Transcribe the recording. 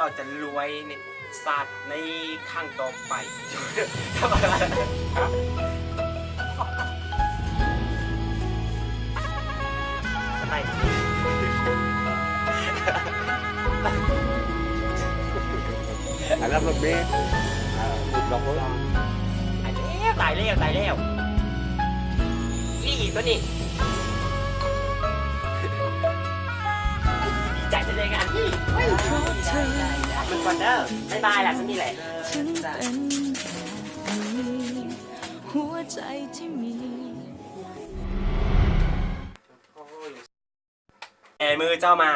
ເຮົາຈະລວຍໃນຊາດໃນຄັ້ງຕໍ່ໄປ. ສະບາຍດີ. ອັນນັ້ນລົດເມ ອ່າ ລົດເມ. ຕາຍແລ້ວ ຕາຍແລ້ວ ຕາຍແລ້ວ ອີ່ຫຼີຕົວນີ້. ດີໃຈເລີຍງານນີ້. ໄປກ່ອນເດີ. ບາຍບາຍລະ ສ່ຳນີ້ແຫຼະ. ແອມືເຈົ້າມາ.